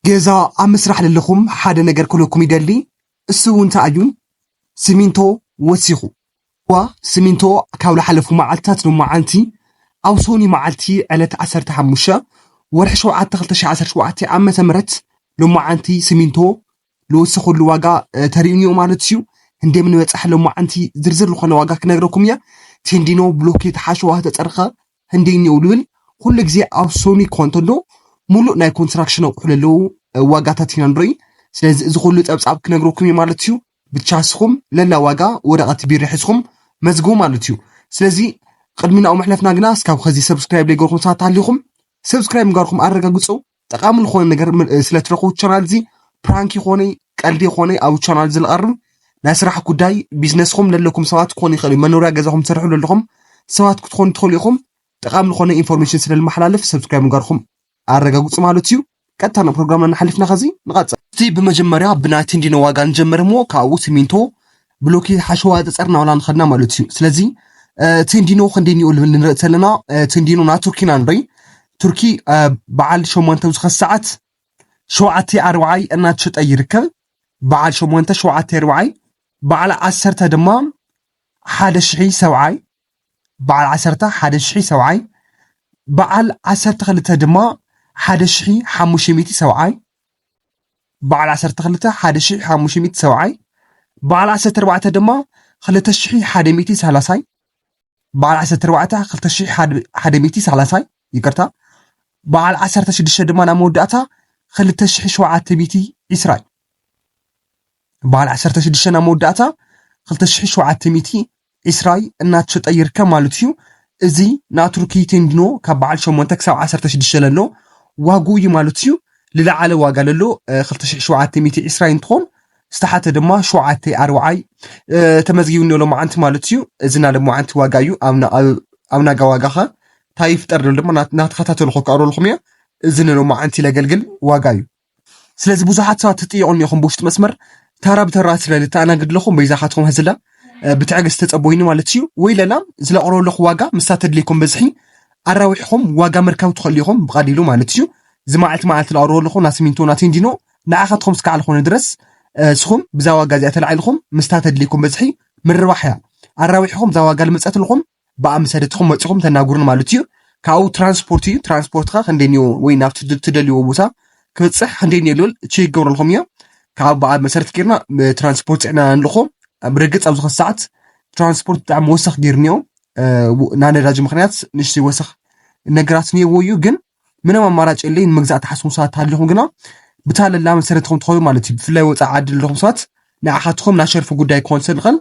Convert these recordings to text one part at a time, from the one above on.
ገዛ ኣብ ምስራሕ ለለኹም ሓደ ነገር ክብለኩም ይደሊ። እሱ እውን እንታይ እዩ? ሲሚንቶ ወሲኹ። እዋ፣ ሲሚንቶ ካብ ዝሓለፉ መዓልትታት ሎማዓንቲ ኣብ ሶኒ መዓልቲ ዕለት ዓሰርተ ሓሙሽተ ወርሒ ሸውዓተ ክልተ ሺሕ ዓሰርተ ሸውዓተ ዓመተ ምህረት ሎማዓንቲ ሲሚንቶ ዝወሰኸሉ ዋጋ፣ እ፣ ተሪኡኒዮ ማለት እዩ። ህንደይ ምንበጻሕ ሎማዓንቲ ዝርዝር ዝኾነ ዋጋ ክነግረኩም እየ። ቴንዲኖ ብሎኬት ሓሸዋ ተጸርኸ ህንደይ እኒኦ ልብል ኩሉ ግዜ ኣብ ሶኒ ክኾን እንተሎ ሙሉእ ናይ ኮንስትራክሽን ኣቑሑ ለለዉ፣ እ፣ ዋጋታት ኢና ንርኢ። ስለዚ እዚ ኩሉ ጸብጻብ ክነግረኩም እየ ማለት እዩ። ብቻ እስኹም ለላ ዋጋ ወረቐት ቢሮ ሒዝኩም መዝግቡ ማለት እዩ። ስለዚ ቅድሚ ናብኡ ምሕለፍና ግና እስካብ ኸዚ ሰብስክራይብ ዘይገርኩም ሰባት ተሃሊኹም ሰብስክራይብ ምግባርኩም ኣረጋግጹ። ጠቓሚ ዝኾነ ነገር ም-፣ ስለ ትረኽቡ ቻናል እዚ ፕራንክ ይኾነ ቀልዲ ይኾነ ኣብ ቻናል እዚ ዝቐርብ ናይ ስራሕ ጉዳይ ቢዝነስኹም ለለኩም ሰባት ክኾኑ ይኽእሉ፣ መኖርያ ገዛኹም ትሰርሑ ለለኹም ሰባት ክትኾኑ ትኽእሉ ኢኹም። ጠቓሚ ዝኾነ ኢንፎርሜሽን ስለ ዝመሓላለፍ ሰብስክራይብ ምግባርኩም ኣረጋግጹ ማለት እዩ። ቀጥታ ናብ ፕሮግራምና እናሓሊፍና ኸዚ ንቐጽል። እስቲ ብመጀመርያ ብናይ ቴንዲኖ ዋጋ ንጀምር እሞ ካብኡ ሲሚንቶ ብሎኬት ሓሸዋ ጸጸር ናብላ ንኸድና ማለት እዩ። ስለዚ፣ እ፣ ቴንዲኖ ክንደይ እኒኦ ልብል ንርኢ ዘለና፣ እ፣ ቴንዲኖ ናይ ቱርኪ ኢና ንርኢ። ቱርኪ፣ እ፣ በዓል ሸሞንተ ኣብዚ ኸዚ ሰዓት ሸውዓተ ኣርብዓይ እናተሸጠ ይርከብ። በዓል ሸሞንተ ሸውዓተ ኣርብዓይ፣ በዓል ዓሰርተ ድማ ሓደ ሽሒ ሰብዓይ፣ በዓል ዓሰርተ ሓደ ሽሒ ሰብዓይ፣ በዓል ዓሰርተ ክልተ ድማ ሓደ ሽሒ ሓሙሽተ ሚእቲ ሰብዓይ፣ በዓል ዓሰርተ ክልተ ሓደ ሽሒ ሓሙሽተ ሚእቲ ሰብዓይ፣ በዓል ዓሰርተ ኣርባዕተ ድማ ክልተ ሽሒ ሓደ ሚእቲ ሰላሳይ፣ በዓል ዓሰርተ ኣርባዕተ ክልተ ሽሒ ሓደ ሚእቲ ሰላሳይ፣ ይቅርታ፣ በዓል ዓሰርተ ሽዱሽተ ድማ ናብ መወዳእታ ክልተ ሽሒ ሸውዓተ ሚእቲ ዕስራይ፣ በዓል ዓሰርተ ሽዱሽተ ናብ መወዳእታ ክልተ ሽሒ ሸውዓተ ሚእቲ ዕስራይ እናተሸጠ ይርከብ ማለት እዩ። እዚ ናይ ቱርኪ ቴንዲኖ ካብ በዓል ሸሞንተ ክሳብ ዓሰርተ ሽዱሽተ ለሎ ዋግኡ እዩ ማለት እዩ። ዝለዓለ ዋጋ ለሎ፣ እ፣ ክልተ ሽሕ ሸውዓተ ሚእቲ ዕስራይ እንትኾን፣ ዝተሓተ ድማ ሸውዓተ ኣርብዓይ፣ እ፣ ተመዝጊቡ እኒኦ ሎማዓንቲ ማለት እዩ። እዚ ናይ ሎማዓንቲ ዋጋ እዩ። ኣብ ና-፣ ኣብ፣ ኣብ ናጋ ዋጋ ኸ እንታይ ይፍጠር ደሎ ድማ ናት-፣ ናተኸታተልኹ ክቐርበልኩም እየ። እዚ ንሎማዓንቲ ለገልግል ዋጋ እዩ። ስለዚ ብዙሓት ሰባት ትጥየቑ እኒኹም ብውሽጢ መስመር፣ ተራ ብተራ ስለ ልተኣናግድ ኣለኹም፣ በይዛኻትኩም ኸዚ ላ፣ እ፣ ብትዕግስቲ ተጸበዩኒ ማለት እዩ። ወይ ለላ ዝለቕርቦ ኣለኹ ዋጋ ምስታ ተድልየኩም በዝሒ ኣራዊሕኹም ዋጋ ምርካብ ትኽእሉ ኢኹም ብቐሊሉ ማለት እዩ። እዚ መዓልቲ መዓልቲ ለቕርቦ ኣለኹ ናይ ሲሚንቶ ናይ ቴንዲኖ ንዓኻትኩም ስካዕ ዝኾነ ድረስ፣ እ፣ እስኹም ብዛ ዋጋ እዚኣ ተላዒልኹም ምስታ ተድልየኩም በዝሒ ምርባሕ እያ። ኣራዊሕኹም እዛ ዋጋ ልመጸትልኹም ብኣምሰደትኹም መጺኹም ተናግሩኒ ማለት እዩ። ካብኡ ትራንስፖርት እዩ። ትራንስፖርት ኸ ክንደይ እኒኦ ወይ ናብ ትድ-፣ ትደልይዎ ቦታ ክበጽሕ ክንደይ እኒኦ ልብል ቼክ ይገብረልኩም እዮ። ካብኡ ብኣ መሰረት ጌርና፣ እ፣ ትራንስፖርት ጽዕና ንልእኾ። ብርግጽ ኣብዚ ኸዚ ሰዓት ትራንስፖርት ብጣዕሚ ወሰኽ ጌሩ እኒኦ። እ፣ ው-፣ ናይ ነዳጅ ምኽንያት ንእሽተይ ወሰኽ ነገራት እኒኦዎ እዩ፣ ግን ምንም ኣማራጭ የለይ። ንምግዛእ ትሓስቡ ሰባት ተሃሊኹም ግና ብታ ለላ መሰረትኹም ትኸዱ ማለት እዩ። ብፍላይ ወፃኢ ዓዲ ዘለኹም ሰባት ንዓኻትኩም ናይ ሸርፊ ጉዳይ ክኾን ስለ ዝኽእል፣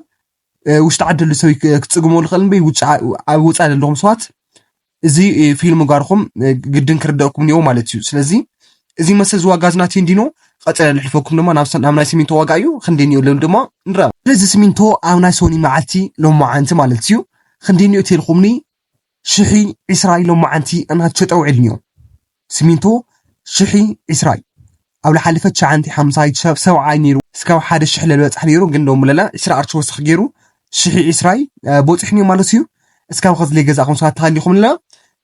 እ፣ ውሽጢ ዓዲ ዘሎ ሰብ ክ-፣ ክትጽግሞ ዝኽእል እምበይ ውጭ ዓ-፣ ኣብ ወፃኢ ዘለኹም ሰባት እዚ፣ እ፣ ፊልም ጋርኹም፣ እ፣ ግድን ክርደእኩም እኒኦ ማለት እዩ። ስለዚ እዚ መሰል እዚ ዋጋ እዚ ናይ ቴንዲኖ ቀፂለ ልሕልፈኩም ድማ ናብ ሰ-፣ ናብ ናይ ሲሚንቶ ዋጋ እዩ። ክንደይ እኒኦ ልብል ድማ ንርኣ። ስለዚ ሲሚንቶ ኣብ ናይ ሶኒ መዓልቲ ሎማዓንቲ ማለት እዩ። ክንደይ እኒኦ ተልኩምኒ ሽሒ ዕስራይ ሎማዓንቲ እናተሸጠ ውዒሉ እኒኦ። ሲሚንቶ ሽሒ ዕስራይ። ኣብ ዝሓለፈ ትሽዓንቲ ሓምሳይ ሰብ-፣ ሰብዓይ ነይሩ። እስካብ ሓደ ሽሕ ለልበጽሕ ነይሩ፣ ግን ደሞ ለላ ዕስራ ቅርሺ ወሰኽ ገይሩ ሽሒ ዕስራይ፣ እ፣ በጺሑ እኒኦ ማለት እዩ። እስካብ ኸዚ ለይገዛእኹም ሰባት ተሃሊኹም ለላ፣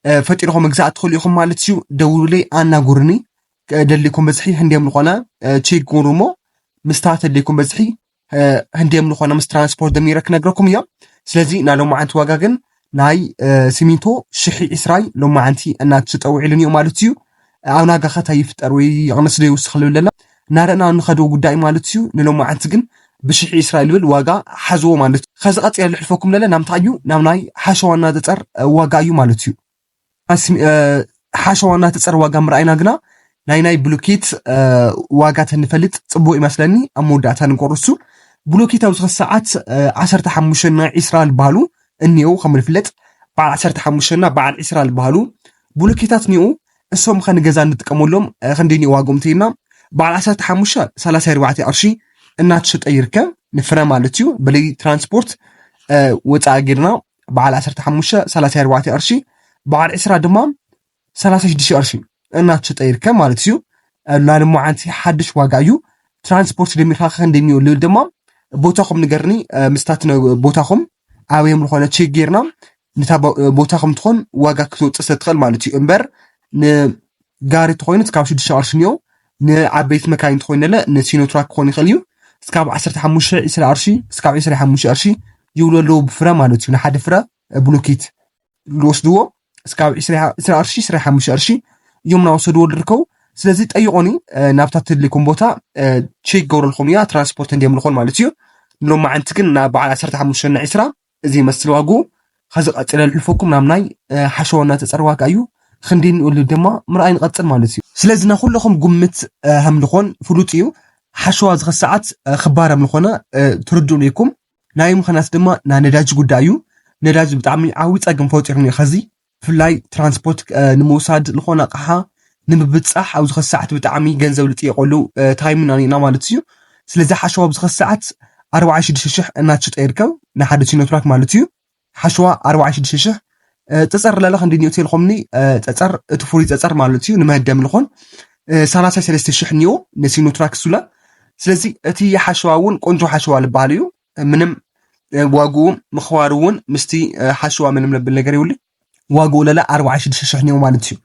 እ፣ ፈጢርኹም መግዛእ ትኽእሉ ኢኹም ማለት እዩ። ደውሉለይ፣ ኣናግሩኒ። እ፣ ደሊኩም በዝሒ ህንደዮም ዝኾነ፣ እ፣ ቼክ ግበሩ እሞ ምስታ ተደሊኩም በዝሒ እ፣ ህንደዮም ዝኾነ ምስ ትራንስፖርት ደሚረ ክነግረኩም እዮ። ስለዚ ናይ ሎማዓንቲ ዋጋ ግን ናይ፣ እ፣ ሲሚንቶ ሽሒ ዕስራይ ሎማዓንቲ እናተሸጠ ውዒሉ እኒኦ ማለት እዩ። ኣብ ናጋ ኸ እንታይ ይፍጠር ወይ ይቕንስ ዶ ይውስኽ ልብል ለና እናረእና ንኸዶ ጉዳይ ማለት እዩ። ንሎማዓንቲ ግን ብሽሒ ዕስራይ ልብል ዋጋ ሓዝዎ ማለት እዩ። ኸዚ ቀፂለ ልሕልፈኩም ለለ ናብ ምንታይ እዩ? ናብ ናይ ሓሸዋና ዘፀር፣ እ፣ ዋጋ እዩ ማለት እዩ። ኣስሚ-፣ እ፣ ሓሸዋ እናተፀር ዋጋ ምርኣይና ግና ናይ ናይ ብሎኬት፣ እ፣ ዋጋ ተንፈልጥ ፅቡቅ ይመስለኒ። ኣብ መወዳእታ ንቆርሱ ብሎኬት ኣብዚ ሰዓት፣ እ፣ ዓሰርተ ሓሙሽተ እና ዕስራ ዝበሃሉ እኒአው። ከም ንፍለጥ በዓል ዓሰርተ ሓሙሽተ እና በዓል ዕስራ ዝበሃሉ ብሎኬታት እኒኡ። እሶም ከ ንገዛ እንጥቀመሎም፣ እ፣ ክንደይ እኒኦ ዋግኦም እንተኢልና በዓል ዓሰርተ ሓሙሽተ ሰላሳ ኣርባዕተ ቅርሺ እናተሸጠ ይርከብ። ንፍረ ማለት እዩ። በለይ ትራንስፖርት፣ እ፣ ወፃኢ ጌርና በዓል ዓሰርተ ሓሙሽተ ሰላሳ ኣርባዕተ ቅርሺ፣ በዓል ዕስራ ድማ ሰላሳ ሽዱሽተ ቅርሺ እናተሸጠ ይርከብ ማለት እዩ። እ፣ ናይ ሎማዓንቲ ሓድሽ ዋጋ እዩ። ትራንስፖርት ደሚርካ ከ ክንደይ እኒኦ ልብል ድማ ቦታኹም ንገርኒ፣ እ፣ ምስታት ነ-፣ ቦታኹም ኣበዮም ዝኾነ ቼክ ጌርና ንታ ቦ-፣ እ፣ ቦታኹም ትኾን ዋጋ ክትወፅእ ስለ ትኽእል ማለት እዩ። እምበር ንጋሪ ተኾይኑ ካብ ሽዱሽተ ቅርሺ እኒኦ ንዓበይቲ መካይን ትኾይነለ ንሲኖትራክ ክኾን ይኽእል እዩ። እስካብ ዓሰርተ ሓሙሽተ ዒስራ ቅርሺ እስካብ ዒስራ ሓሙሽተ ቅርሺ ይውሉ ኣለዉ ብፍረ ማለት እዩ። ንሓደ ፍረ ብሎኬት ዝወስድዎ እስካብ ዒስራ ቅርሺ ዒስራ ሓሙሽተ ቅርሺ እዮም ናወሰድዎ ዝርከቡ። ስለዚ ጠይቆኒ ናብታ ትድልኩም ቦታ ቼክ ገብረልኩም እያ ትራንስፖርት እንዲየምልኮን ማለት እዩ። ንሎማዓንቲ ግን ናብ በዓል ዓሰርተ ሓሙሽተ ና ዒስራ እዚ መስል ዋጉ ከዚ ቀፂለ ልሕልፈኩም ናብ ናይ ሓሸዋ እናተፀር ዋጋ እዩ። ክንዲ ንኡሉ ድማ ምርኣይ ንቐፅል ማለት እዩ። ስለዚ ና ኩለኹም ጉምት ከም ልኾን ፍሉጥ እዩ። ሓሸዋ ዝኸ ሰዓት ክባረም ልኾነ ትርድኡ ኢኩም። ናይ ምኽንያት ድማ ናይ ነዳጅ ጉዳይ እዩ። ነዳጅ ብጣዕሚ ዓብዪ ፀገም ፈጢሩ እዩ። ከዚ ብፍላይ ትራንስፖርት ንምውሳድ ልኾነ ኣቕሓ ንምብፃሕ ኣብዚ ኸዚ ሰዓት ብጣዕሚ ገንዘብ ልጥየቀሉ ታይምና ኢና ማለት እዩ። ስለዚ ሓሸዋ ኣብዚ ኸዚ ሰዓት ኣርባዓ ሽዱሽተ ሽሕ እናተሸጠ ይርከብ ንሓደ ሲኖትራክ ማለት እዩ። ሓሸዋ ኣርባዓ ሽዱሽተ ሽሕ ፀፀር ለለ ክንዲ ኒዮት ኢልኹምኒ። ፀፀር እቲ ፍሩይ ፀፀር ማለት እዩ ንመህደም ልኾን ሰላሳ ሰለስተ ሽሕ ኒዮ ንሲኖትራክ ሱላ። ስለዚ እቲ ሓሸዋ እውን ቆንጆ ሓሸዋ ልበሃል እዩ። ምንም ዋግኡ ምኽባር እውን ምስቲ ሓሸዋ ምንም ለብል ነገር ይብሉ። ዋግኡ ለለ ኣርባዓ ሽዱሽተ ሽሕ ኒዮ ማለት እዩ።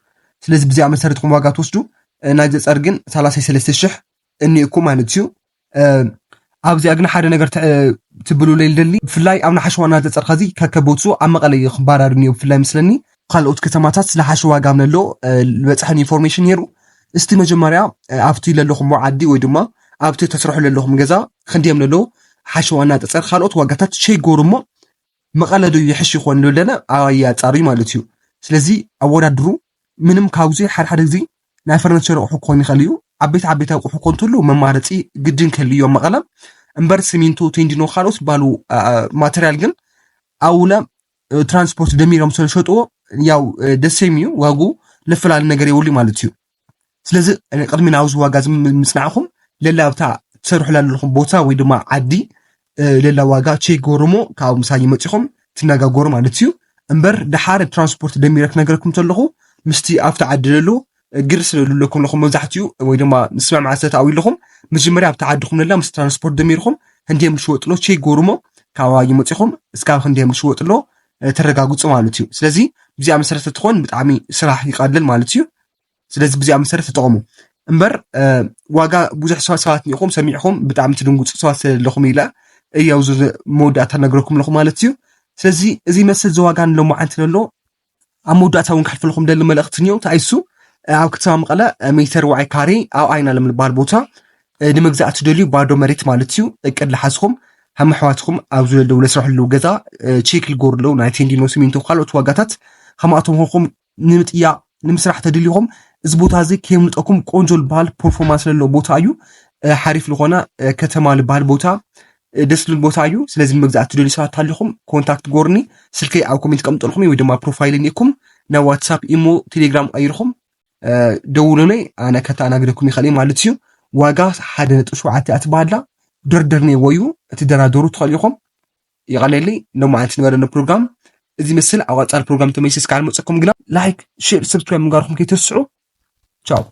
ስለዚ ብዚኣ መሰረት ኹም ዋጋ ትወስዱ። ናይ ዘፀር ግን ሰላሳ ሰለስተ ሽሕ እኒእኩ ማለት እዩ። ኣብዚኣ ግን ሓደ ነገር ትብሉ ለይልደሊ ብፍላይ ኣብ ንሓሸዋ እናዘፀር ኸዚ ከከቦቱ ኣብ መቐለ እዩ ክባራር እኒኦ ብፍላይ ምስለኒ። ካልኦት ከተማታት ስለ ሓሸዋ ጋም ነሎ ዝበፅሐን ኢንፎርሜሽን ነይሩ። እስቲ መጀመርያ ኣብቲ ለለኹም ዓዲ ወይ ድማ ኣብቲ ተስርሑ ለለኹም ገዛ ክንዲዮም ለሎ ሓሸዋ እናፀፀር ካልኦት ዋጋታት ሸይጎሩ እሞ መቐለዱ ይሕሽ ይኾን ልብለና ኣያፃሪ ማለት እዩ። ስለዚ ኣወዳድሩ ምንም ካብዚ ሓድሓደ ግዜ ናይ ፈርኒቸር ኣቑሑ ክኾን ይኽእል እዩ። ዓበይቲ ዓበይቲ ኣቑሑ ኮንትሉ መማረፂ ግድን ክህልዮ መቐለ እምበር ሲሚንቶ ቴንዲኖ ካልኦት ባሉ ማተርያል ግን ኣውለ ትራንስፖርት ደሚሮም ስለሸጥዎ ያው ደሴም እዩ ዋጉ ለፈላለ ነገር የብሉ ማለት እዩ። ስለዚ ቅድሚ ናብዚ ዋጋ ምፅናዕኹም ለላ ኣብታ ትሰርሑ ላለኹም ቦታ ወይ ድማ ዓዲ ለላ ዋጋ ቼክ ገርሞ ካብ ምሳይ መፂኹም ትነጋገሩ ማለት እዩ። እምበር ድሓር ትራንስፖርት ደሚረ ክነገረኩም ተለኹ ምስቲ ኣብቲ ዓዲ ለሉ ግር ስለልለኩም ለኹም መብዛሕትኡ ወይ ድማ ንስማዕ ማዕሰ ተኣዊ ኣለኹም መጀመርያ ኣብቲ ዓድኹም ለላ ምስ ትራንስፖርት ደሚርኹም ህንዲዮም ዝሽወጥሎ ቼክ ገርሞ ካብ ዋጋ መፂኹም እስካብ ህንዲዮም ዝሽወጥሎ ተረጋግፁ ማለት እዩ። ስለዚ ብዚኣ መሰረት ትኾን ብጣዕሚ ስራሕ ይቐልል ማለት እዩ። ስለዚ ብዚኣ መሰረት ተጠቐሙ እምበር ዋጋ ብዙሕ ሰባት ኒኹም ሰሚዕኹም ብጣዕሚ ትድንጉፁ ሰባት ስለለኹም ኢለ እያው መወዳእታ ነግረኩም ኣለኹ ማለት እዩ። ስለዚ እዚ መስል ዝዋጋ ንሎማዓንቲ ነሎ ኣብ መወዳእታ እውን ክሕልፈልኹም ደሊ መልእኽቲ ንዮ ተኣይሱ ኣብ ከተማ መቐለ ሜተር ዋዓይ ካሬ ኣብ ኣይና ለምልባል ቦታ ንምግዛእ ትደልዩ ባዶ መሬት ማለት እዩ። እቅድ ልሓዝኹም ሃመ ኣሕዋትኩም ኣብ ዝለደው ለስራሕሉ ገዛ ቼክ ልጎርለው ናይ ቴንዲኖ ሲሚንቶ ካልኦት ዋጋታት ከማእቶም ሆንኩም ንምጥያቕ ንምስራሕ ተደሊኹም እዚ ቦታ እዚ ከየምልጠኩም ቆንጆ ልበሃል ፐርፎርማንስ ለለዎ ቦታ እዩ። ሓሪፍ ልኾነ ከተማ ልበሃል ቦታ ደስ ልብል ቦታ እዩ። ስለዚ ንምግዛእ ትደልዩ ሰባት ሃሊኹም ኮንታክት ጎርኒ ስልከይ ኣብ ኮሜንት ቀምጠልኩም ወይ ድማ ፕሮፋይል ኒኩም ናብ ዋትሳፕ ኢሞ ቴሌግራም ቀይርኩም ደውሉለይ ኣነ ከተኣናግደኩም ይኽእል ማለት እዩ። ዋጋ ሓደ ነጥቢ ሸውዓተ እያ ትበሃላ ደርደርኒ ወዩ እቲ ደራደሩ ትኽእል ኢኹም። ይቐለሊ ሎማዓንቲ ነበረኒ ፕሮግራም እዚ ምስል ኣብ ቀፃሊ ፕሮግራም ተመይሰ ስካል መፀኩም ግና ላይክ ሼር ሰብስክራይብ ምግባርኩም ከይተስዑ። ቻው።